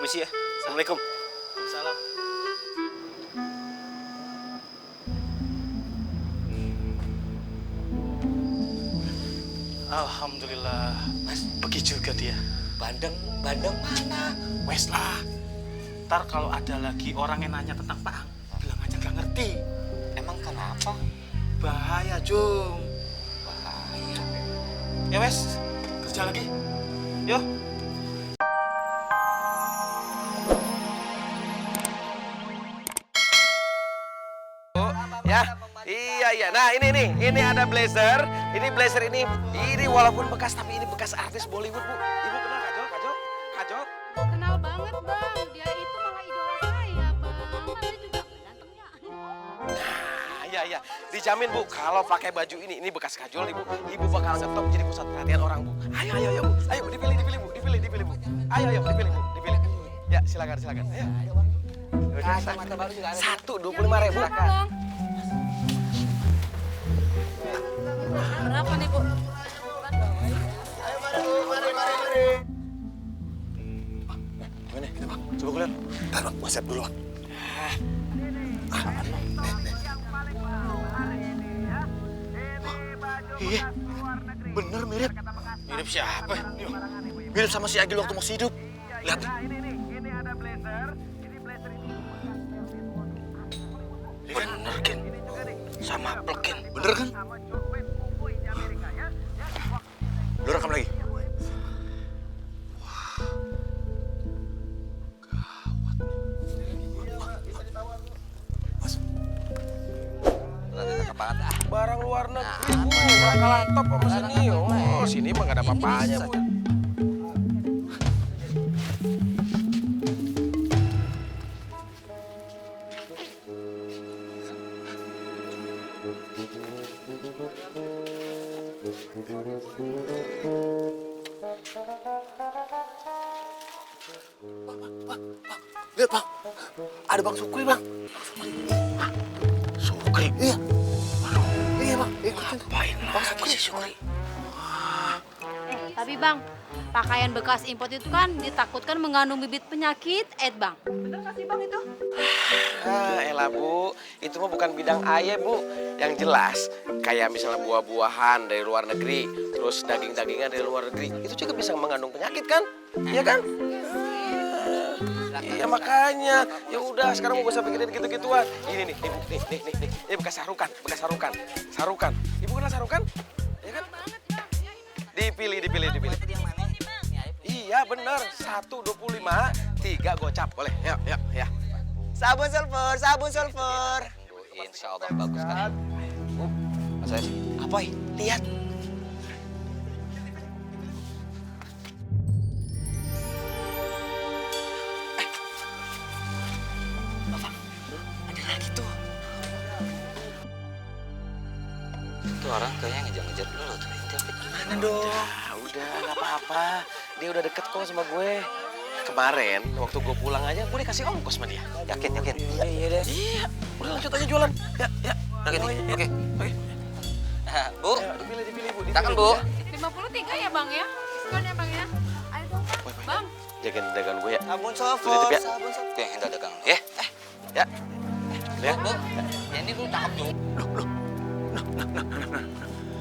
permisi ya. Assalamualaikum. Waalaikumsalam. Alhamdulillah, Mas, pergi juga dia. Bandeng mana? Wes lah. Ntar kalau ada lagi orang yang nanya tentang Pak Ang, bilang aja nggak ngerti. Emang kenapa? Bahaya, Jung. Bahaya. Ya wes, kerja lagi. Yuk. Ya, iya. Nah ini ada blazer. Ini blazer ini walaupun bekas tapi ini bekas artis Bollywood, Bu. Ibu kenal Kajol? Kenal banget, Bang. Dia itu malah idola saya, Bang. Mana juga gantengnya. Nah, iya. Dijamin, Bu, kalau pakai baju ini bekas Kajol, Ibu bakal ngetop jadi pusat perhatian orang, Bu. Ayo, Bu. Ayo, dipilih, Bu. Ayo, dipilih, Bu. Ya, silakan. Ayo. Kacamata baru juga ada. 125.000. Bang. Berapa nih, Bu? Gimana? Ini, Bang. Coba gue lihat. Ntar, Bang. WhatsApp dulu, Bang. Iya, bener mirip. Mirip siapa? Mirip sama si Agil waktu masih hidup. Lihat. Bener, Ken. Sama Plek, Ken. Bener kan? Lu rekam lagi. Barang luar negeri, Bu. Nggak kalah top sama sini. Oh, sini mah nggak ada apa-apanya, Bu. Lihat, Bang. Ada Bang Sukri, Bang. Hah? Sukri? Iya. Iya, Bang. Ngapain lagi si Sukri? Tapi, Bang, pakaian bekas import itu kan ditakutkan mengandung bibit penyakit AIDS, Bang. Bener nggak sih, Bang, itu? Elah, Bu. Itu mah bukan bidang ayah, Bu. Yang jelas, kayak misalnya buah-buahan dari luar negeri, terus daging-dagingan dari luar negeri, itu juga bisa mengandung penyakit, kan? Iya kan? Iya makanya, ya udah sekarang mau gak usah pikirin gitu-gituan. Ini nih, ini bekas sarukan. Ibu kenal sarukan? Iya kan? Dipilih. Iya bener, 125, 3 gocap, boleh? Ya. Sabun sulfur. Insya Allah bagus kan. Mas saya sih. Apa? Lihat. Itu orang kayaknya ngejar-ngejar dulu tuh. Gimana dong? Udah, gak apa-apa. Dia udah deket kok sama gue. Kemarin, waktu gue pulang aja, gue dikasih ongkos sama dia. Yakin? Iya deh. Iya, udah lanjut aja jualan. Ya. Oke. Bu, Dipilih, Bu. silakan, Bu. 53 ya, Bang, ya? Diskon ya, Bang, ya? Ayo dong, Bang. Jagain dagangan gue ya. Sabun Tuh, titip ya. Oke, hendak dagang. Ya. Ya. Lihat. Bu. Ya, ini Bu cakep tuh.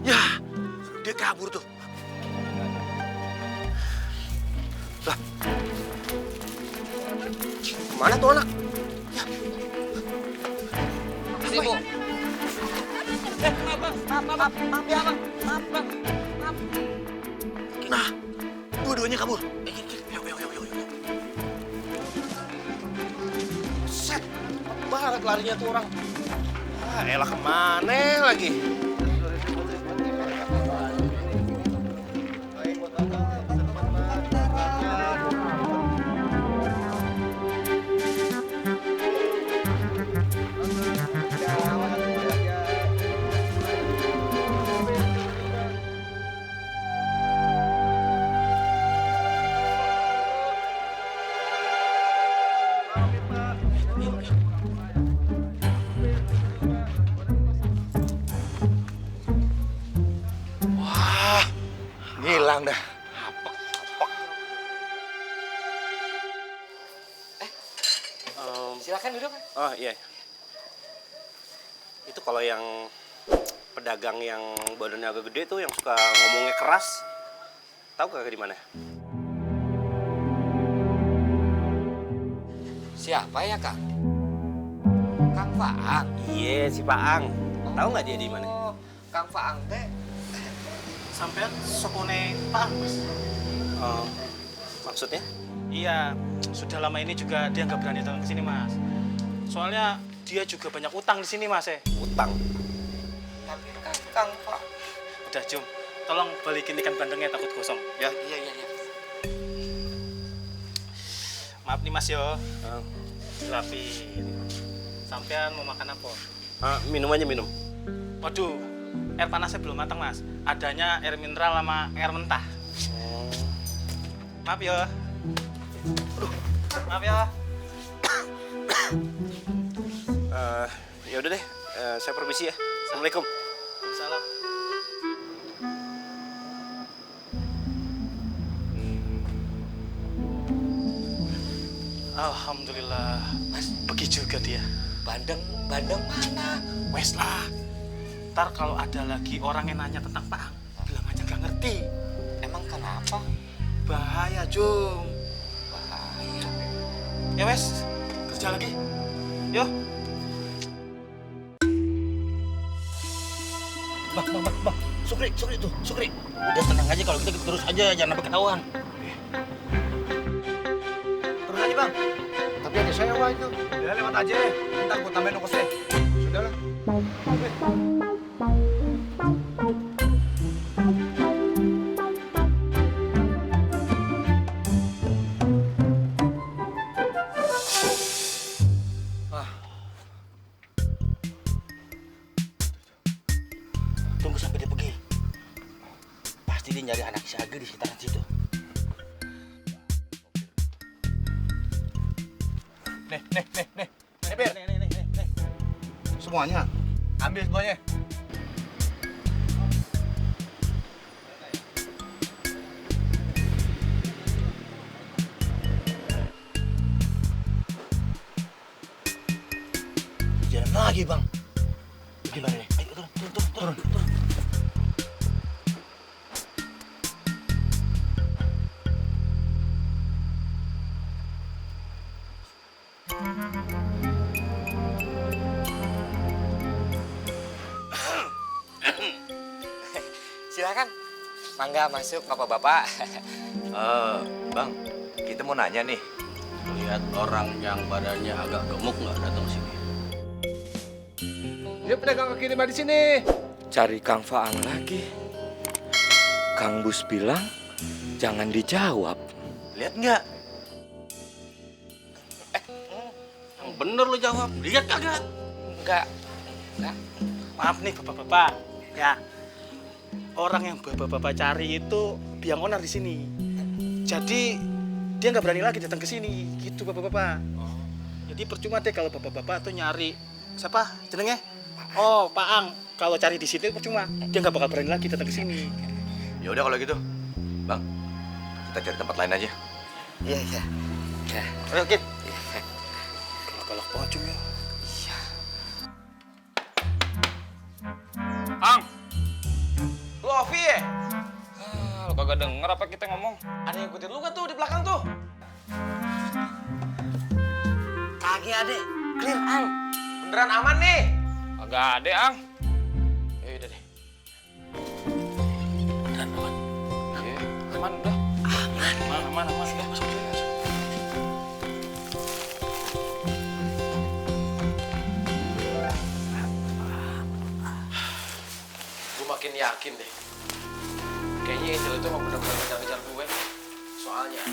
Ya, dia kabur tuh. Lah. Kemana tuh anak? Ya. Si Bu. Nah, dua-duanya kabur. Yuk. Set, banget larinya tuh orang. Elah kemana lagi? Hilang dah. Silakan duduk. Oh iya. Itu kalau yang pedagang yang badannya agak gede tuh yang suka ngomongnya keras. Tahu kagak di mana? Siapa ya, Kang? Kang Faang. Iya, si Paang. Tahu nggak dia di mana? Oh, Kang Faang teh. Sampean sokone Paang, Mas. Oh, maksudnya? Iya, sudah lama ini juga dia nggak berani datang ke sini, Mas. Soalnya dia juga banyak utang di sini, Mas. Utang. Tapi kan Kang Faang. Udah, Jum. Tolong balikin ikan bandengnya, takut gosong. Ya. Iya. Maaf nih, Mas, yo. Ah, Rapin. Sampean mau makan apa? minum aja minum. Waduh, air panasnya belum matang, Mas. Adanya air mineral sama air mentah. Maaf ya. Maaf ya. Ya udah deh, saya permisi ya. Assalamualaikum. Salam. Alhamdulillah, Mas. Pergi juga dia. Bandeng mana? Wes lah. Ntar kalau ada lagi orang yang nanya tentang Paang, bilang aja nggak ngerti. Emang kenapa? Bahaya, Jung. Bahaya. Ya wes, kerja lagi. Yo. Bang. Sukri tuh, Sukri. Udah tenang aja kalau kita terus aja, jangan sampai ketahuan. Terus aja bang. Tapi ada saya wah itu. Ya lewat aja. Ntar gua tambahin ongkosnya. Sudah lah. Tunggu sampai dia pergi. Pasti dia nyari anak si Agi di sekitaran situ. Nih. Bir. Semuanya. Ambil semuanya. Jalan lagi bang. Gimana nih? Ayo turun. Silakan. Mangga masuk Bapak-bapak. Bang, kita mau nanya nih. Lihat orang yang badannya agak gemuk nggak datang sini? Dia pedagang kaki lima di sini. Cari Kang Faang lagi. Kang Bus bilang jangan dijawab. Lihat nggak? Yang bener lo jawab. Lihat kagak? Enggak. Maaf nih bapak-bapak. Ya. Orang yang bapak-bapak cari itu biang onar di sini. Jadi dia nggak berani lagi datang ke sini, gitu bapak-bapak. Jadi percuma deh kalau bapak-bapak tuh nyari siapa jenengnya? Oh, Paang. Kalau cari di sini percuma. Dia nggak bakal berani lagi datang ke sini. Ya udah kalau gitu, Bang, kita cari tempat lain aja. Iya. Ayo, Kit. Galak banget Jum ya. Ang! Lu Ovi ya? Lo kagak denger apa kita ngomong? Ada yang ikutin lu gak tuh di belakang tuh? Kagak ada. Clear Ang. Beneran aman nih? Kagak ada, Ang. Ya udah deh. Beneran aman. Iya, aman udah. Aman. Udah, masuk. Gue makin yakin deh. Kayaknya Angel itu emang bener-bener ngejar-ngejar gue. Soalnya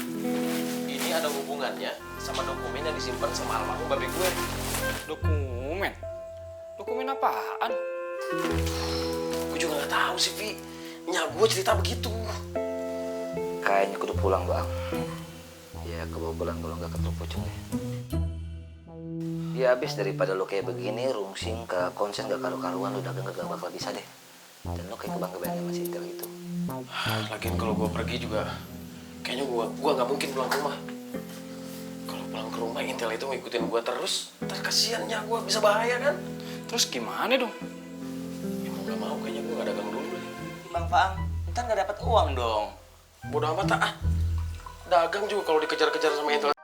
ini ada hubungannya sama dokumen yang disimpan sama almarhum babe gue. Dokumen? Dokumen apaan? Gue juga nggak tahu sih, Vi. Nyak gue cerita begitu. Kayaknya kudu pulang bang. Ya kebobolan kalau nggak ketemu pocong ya. Ya habis daripada lo kayak begini, rungsing ke konsen gak karu-karuan, lo dagang gak bakal bisa deh. Dan lo kayak kebang-kebangan sama Sintel gitu. Lagian kalau gue pergi juga, kayaknya gue nggak mungkin pulang ke rumah. Kalau pulang ke ke rumah Intel itu ngikutin gue terus, ntar kasiannya gue bisa bahaya kan? Terus gimana dong? Ya mau gak mau kayaknya gue gak dagang dulu deh. Bang Faang, ntar nggak dapat uang dong. Bodoh amat ah. Dagang juga kalau dikejar-kejar sama Intel.